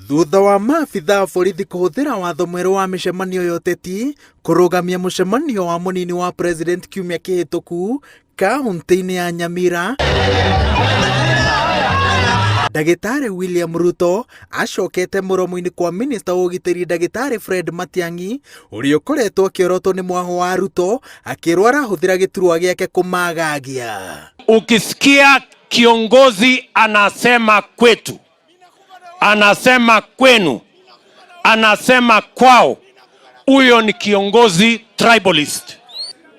Thutha wa maabitha a borithi kũhũthĩra watho mwerũ wa mĩcemanio ya ũteti kũrũgamia mũcemanio wa mũnini wa president kiumia kĩhĩtũku kaunti-inĩ ya Nyamira, Ndagĩtarĩ William Ruto acokete mũromo-inĩ kwa minista wa ũgitĩri Ndagĩtarĩ Fred Matiang'i, ũrĩa ũkoretwo akĩorotwo nĩ mwahũ wa Ruto akĩrwo arahũthĩra gĩturwa gĩake kũmagagia. Ukisikia kiongozi anasema kwetu, anasema kwenu, anasema kwao, huyo ni kiongozi tribalist.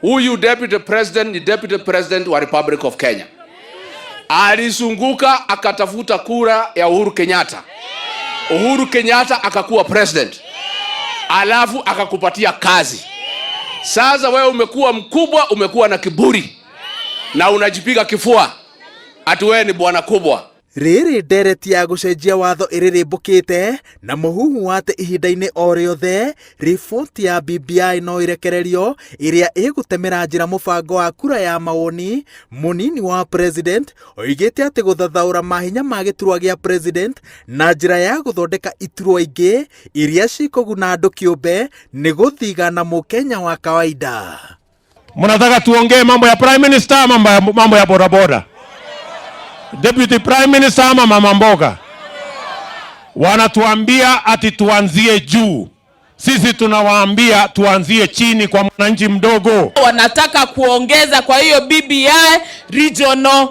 Huyu deputy president ni deputy president wa Republic of Kenya. Alizunguka akatafuta kura ya Uhuru Kenyatta. Uhuru Kenyatta akakuwa president, alafu akakupatia kazi. Sasa wewe umekuwa mkubwa, umekuwa na kiburi na unajipiga kifua ati wewe ni bwana kubwa. Rĩrĩ ndereti ya gũcenjia watho ĩrĩrĩmbũkĩte na mũhuhu wa atĩ ihinda-inĩ o rĩothe riboti ya BBI no ĩrekererio ĩrĩa ĩgũtemera njĩra mũbango wa kura ya mawoni. Mũnini wa president oigĩte atĩ gũthathaũra mahinya ma gĩturwa gĩa president na njĩra ya gũthondeka iturwa ingĩ iria cikũguna andũ kĩũmbe nĩ gũthigana mũkenya wa kawaida. Mnataka tuongee mambo ya prime minister ama mambo ya bodaboda? Deputy prime minister ama mama mboga? Wanatuambia ati tuanzie juu. Sisi tunawaambia tuanzie chini kwa mwananchi mdogo. Wanataka kuongeza kwa hiyo BBI regional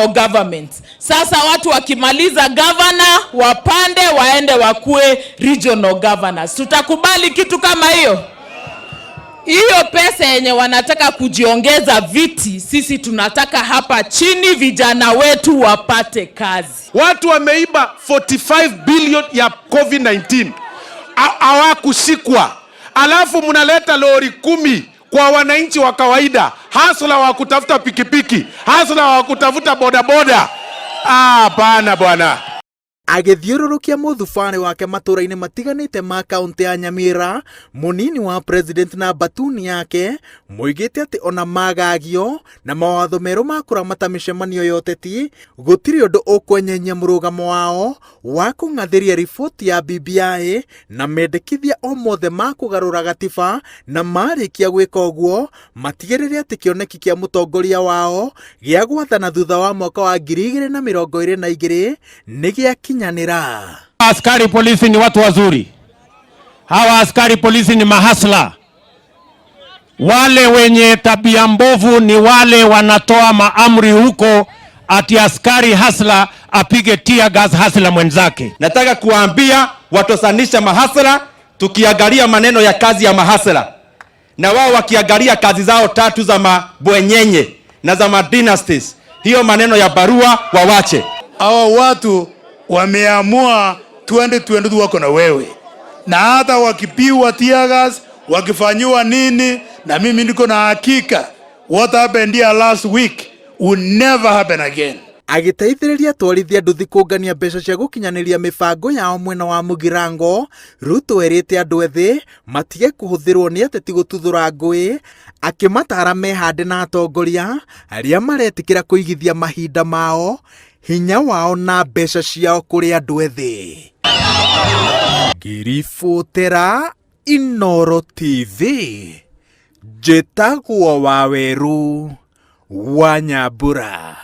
government. Sasa watu wakimaliza governor wapande waende wakue regional governors. Tutakubali kitu kama hiyo? Hiyo pesa yenye wanataka kujiongeza viti, sisi tunataka hapa chini vijana wetu wapate kazi. Watu wameiba 45 billion ya COVID-19, hawakushikwa, alafu mnaleta lori 10 kwa wananchi wa kawaida, hustler wa kutafuta pikipiki, hustler wa kutafuta bodaboda. Ah, bana bwana. Agĩthiũrũrũkia mũthubarĩ wake matũũra-inĩ matiganĩte ma kaũntĩ ya Nyamira, mũnini wa president na mbatuni yake moigĩte atĩ ona magagio na mawatho merũ ma kũramata mĩcemanio ya ũteti, gũtirĩ ũndũ ũkwenyenyia mũrũgamo wao wa kũng'athĩria riboti ya BBI na mendekithia o mothe ma kũgarũra gatiba, na marĩkia gwĩka ũguo matigĩrĩre atĩ kĩoneki kĩa mũtongoria wao gĩa gwathana thutha wa mwaka wa 2022 nĩ gĩakinyanĩra. Askari polisi ni watu wazuri. Hawa askari polisi ni mahustler. Wale wenye tabia mbovu ni wale wanatoa maamri huko ati askari hustler apige tear gas hustler mwenzake. Nataka kuwaambia watosanisha mahustler, tukiangalia maneno ya kazi ya mahustler na wao wakiangalia kazi zao tatu za mabwenyenye na za madynasties, hiyo maneno ya barua wawache. Hawa watu wameamua 2022 wako na wewe, na hata wakipigwa tear gas, wakifanyiwa nini, na mimi niko na hakika what happened here last week will never happen again. Agĩteithĩrĩria atwarithia nduthi kũngania mbeca cia gũkinyanĩria mĩbango yao mwena wa Mũgirango, Ruto erĩte andũ ethĩ matige kũhũthĩrwo nĩ ateti gũtuthũra ngũĩ, akĩmataara mehande na atongoria arĩa maretĩkĩra kũigithia mahinda mao, hinya wao na mbeca ciao kũrĩ andũ ethĩ. Ngĩribotera Inooro TV, njĩtagwo Waweru wa Nyambura.